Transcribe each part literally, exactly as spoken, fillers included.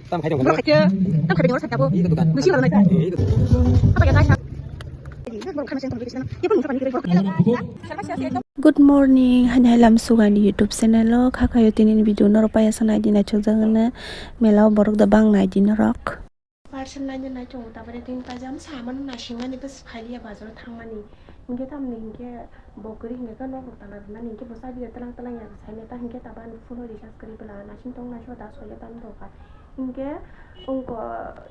Tam khai dong. Borok khaikhe, tam khai dong, sakya bo. Ini itu kan. Busi kalau naik. Ini itu. Apa ya, guys? Borok khaikhe, borok khaikhe. Dia pun bukan kiri, borok. Good morning, hani hai lam sugan YouTube channel o, kha khayo tini video norok paya sa nai di nai chok jagana, mela o borok da bang nai di norok. Parcel nai di nai chok, tabare tin pajam, saman nai singmani bas phaliya bazar thangmani. Hingke tamni hingke bo kwrwi hingke khe nok rok tala rwnani hingke bo chabi rok tlang tlang ya sai meta hingke tabani phone o recharge kwrwi bwla nasing tong nai so da soya tam tong kha hingke ongko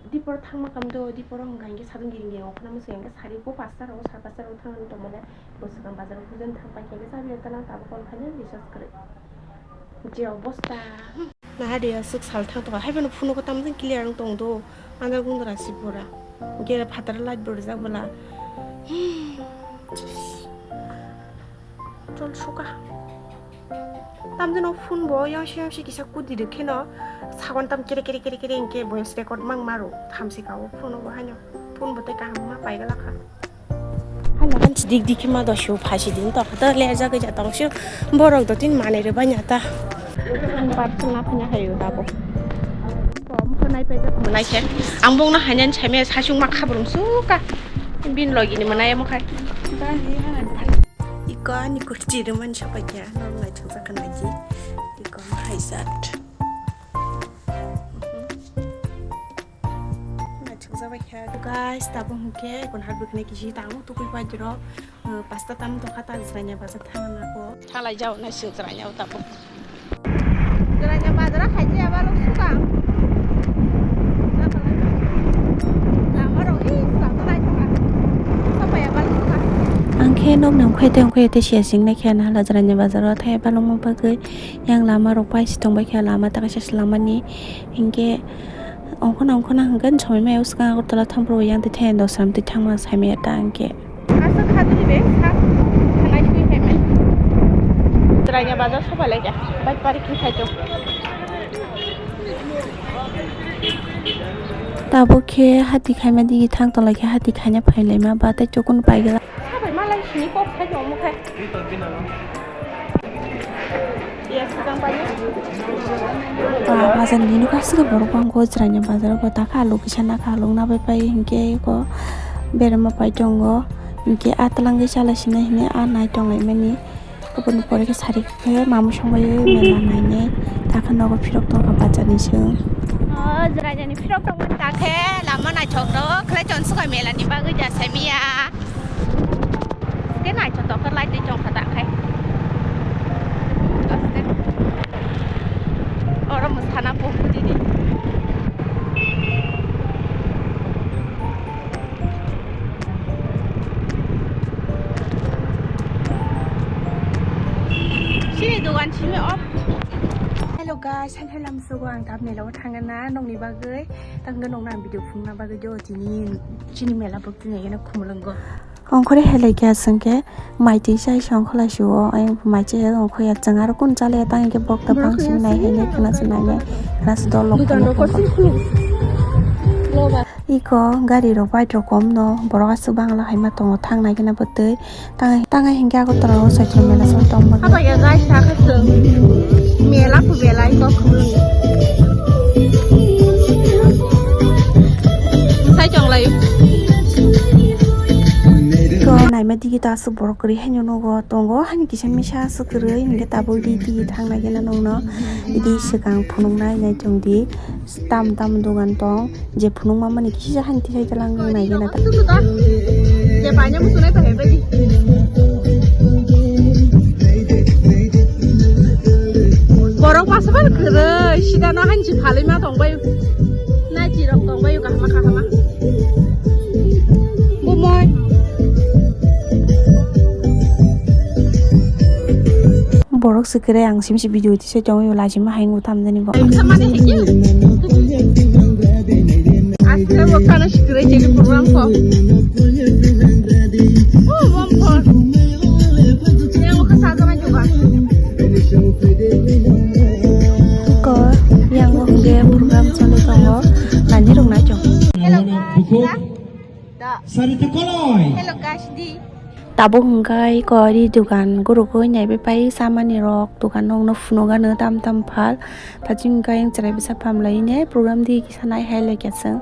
dipor thangma kam do dipor o hingka hingke sadung giri giri ongkhorna muchung hingke sari bo pasta rok sar pasta rok thang tong mane bo swkang bazar o puja thang pai khe hingke chabi rok tlang tabuk call khainai recharge kwrwi je obosta. Naha de aswk sal thang tong hai phano phone o tamjani clear wng tong do. Andar gundra si pura. Gera phatar light bo rijak bwla. Chol suka. Tamjano phone bo yangsi yangsi kisa kudi rwkheno. Sagon tam kere kere kere kere hingke voice record mang maro. Thamsi kao phone bo haino. Phone bo tei kaham ma paigala kha. Hala hansi dik dik ma do shu phasi din to khato le jagwi ja tong shu borok do tin manai rw banya ta. Parcel na phanya hayo dabo. Kom ko nai pe jak manai khe ang bong na hanyan chame sasung ma khabrum suka bin logi ni manai mo khai. Iko ani kurti rw man sapai kya nor nai chuk jak nai ji iko hai sat. Nachukjabai kha. Guys, tabuk hwnkhe kon har bwkhwnai kisi tango tukui pai jiro. Pasta tam tongkha ta Jirania bazar thangna ko. Thalai jao na sing Jirania tabuk. Jirania bazar khaisi aba lok suka. Lama rok i suka to nai thangna. Sapai aba lok suka. Ang khe nok nang khai tong khai te sia sing na khe na hala Jirania bazar o thai aba lok mo bagwi. Yang lama rok pai si tongbai kha lama ta kaisa se lama ni hwnkhe. Ongkhorna ongkhorna hwnkhe somoi maya swkang Agartala thang phuru yang twi thaiya dosram twi thangma saimaya ta hwnkhe. Aswk hadwlwi be sak thanai swi phaimani. Jirania bazar sobai laikha bike parking khai tong. Tabuk khe hati khaima digi thang tonglaikha hati khaina phailaima ba tei chukun paigwla. Sabai malai sini kok khai tong mukhe. Ba bazar ni nokha aswk borok bangkho Jirania bazar o bo takha alok kisa nakha alok nabai pai hinkhe eko berama pai tongo hinkhe a twlangwi chala sinai hinwi a nai tonglaimani oboni pore khe sari khe mamwi songbai mela nainai takha nogo phirok tongkha bazar ni song. O Jirania ni phirok tongmani takhe lama naithok rok khlai chonsuka mela ni bagwi ja saimiya. Ke naithotok khe light twi chong kha ta khai. Oro mwsana pohor dini. Sini dogan simi off. Hello guys, hai hai lamsogo ang tabnelo thangna nongni bagwi. Tangga nongna ang video phungna bagwi jo tini chini mela bok tini ena khumulungo. Ongkhore helai khe aswng khe mai twi chai se ongkholai se o, ayang mai chai ongkhoya chwng aro kun chalai tang khe bok ta bang simi nai hai nai khna se nai nai khna se dol lok khna tong. Iko gari rok bike rok kom no borok aswk bangla hai ma tongo thang nai khna bwtwi tangai tangai hinkhe Agartala o Chaitanya mela se tong bagwi. Haba ya guys, sakha chwng mela pu belai kok khumlung. Sai chonglai. Ko naima digi ta aswk borok kwrwi haino nugo tongo, hani kisa misa aswk kwrwi, hinkhe tabuk di di thang nai gana nongno, idi swkang phunuknai nai chwng di, tam tam dogan tong, je phunukma mani kisa hani tisai talang nai gana ta. Je paina musunai pahe bai di. Borok masa bar kwrwi, sida no hanji phalwi ma tong bai. Nai chi rok tong bai kahma kahma. Bumoi. Borok se kwrwi ang simsi video tisa tongo lachima hai wng tamjani bo. Aste bo kana sikre jeni program ko. Oh, mom ko. Yang ko sa jana juga. Ko yang ko hingke program choli tongo. Nani rung na chong. Hello guys. Sarita Koloi. Hello guys di. Tabuk hwnkhe kori dugan gurugwi naibai pai chamani rok dugan nokno phunukgano tam tam phal. Tachwng hwnkhe ayang chwrai bwsa phamlaine program di kisa nai hai laikya chwng.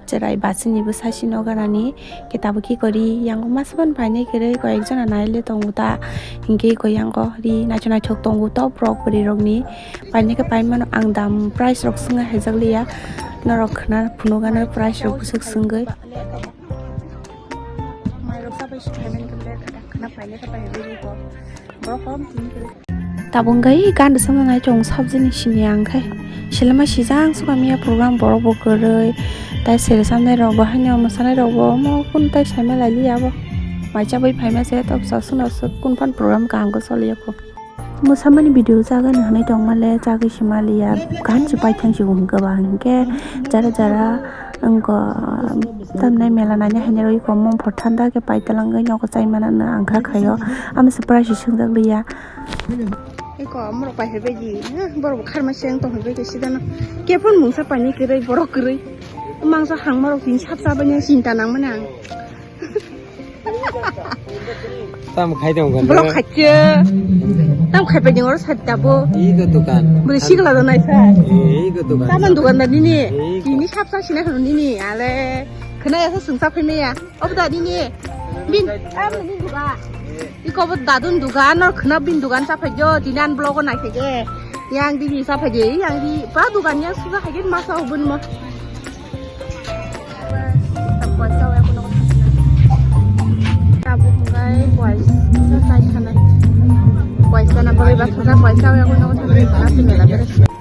Chwrai bachini bwsa sino ganani khe tabuk ki kori yango masa ban phainai kwrwi koi ekjona naile tongo ta. Hinkhe koi yango ri naithok naithok tongo top rok bwrwi rokni. Painai khe paimano ang dam price rok swngwi haijakliya. Norok khna phunukgano price rok bwswk swngwi. Tabuk wngkha gan rwchapna nai tongo sabjini sini ang khai. Silema sijak swkang miya program borok bo kwrwi. Tai sere samnai rok bo haino mwsanai rok bo omo kun tai saima lailiya bo. Mai chabwi phaima se tok sa suno swk kun phan program kaham khe choliya kho. Mwsamani video chagani hwnwi tongmale chagwi sima liya, ganchi paithang si hwn kwbang hinkhe jara jara wngkha tamnai mela naina haina rwi komma pho thanda khe paitwlangwi nogo chaimana no ang kha khaio, amo se price swngjak liya. Eko morok pai hai bai di, borok kharma se wng tong hai bai khe sidano kephon mungsa painai kwrwi borok kwrwi mangsa hangmarok tini sap chabaini chinta nangmani ang. Tam khai tong kan. Blok khache. Tam khai pai ding oro sat dabo. Ego dukan. Bwrwi sikla do nai sa. Ego dukan. Taman dukan da nini. Ego. Tini sap sa sina khano nini ale. Khna ya sa sung sa phai meya. Obo da nini. Bin. Am nini dukan. Iko bo dadun dukan or khna bin dukan sa phai jo. Tini an blok nai phai je. Yang di sa phai je. Yang di pa dukan yang suga hai gen masa ubun mo. Tabuk hwnkhe kuaisa chai thanai. Kuaisa na bagwi baksa kuaisa ya kuno thanai.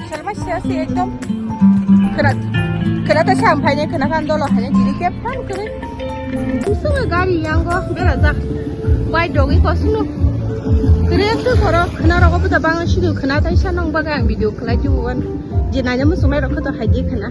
Salma sia si ekdom khera khera ta sam phaine khena khan dolo phaine jiri khe phan kwrwi. Kusung gari yango berajak. Bai dogwi kosunu. Kre tu khoro khena rogo buda bang sidu khena tai sanong bagai ang video khlai tu wan. Je naina musumai rok khato haidi khena.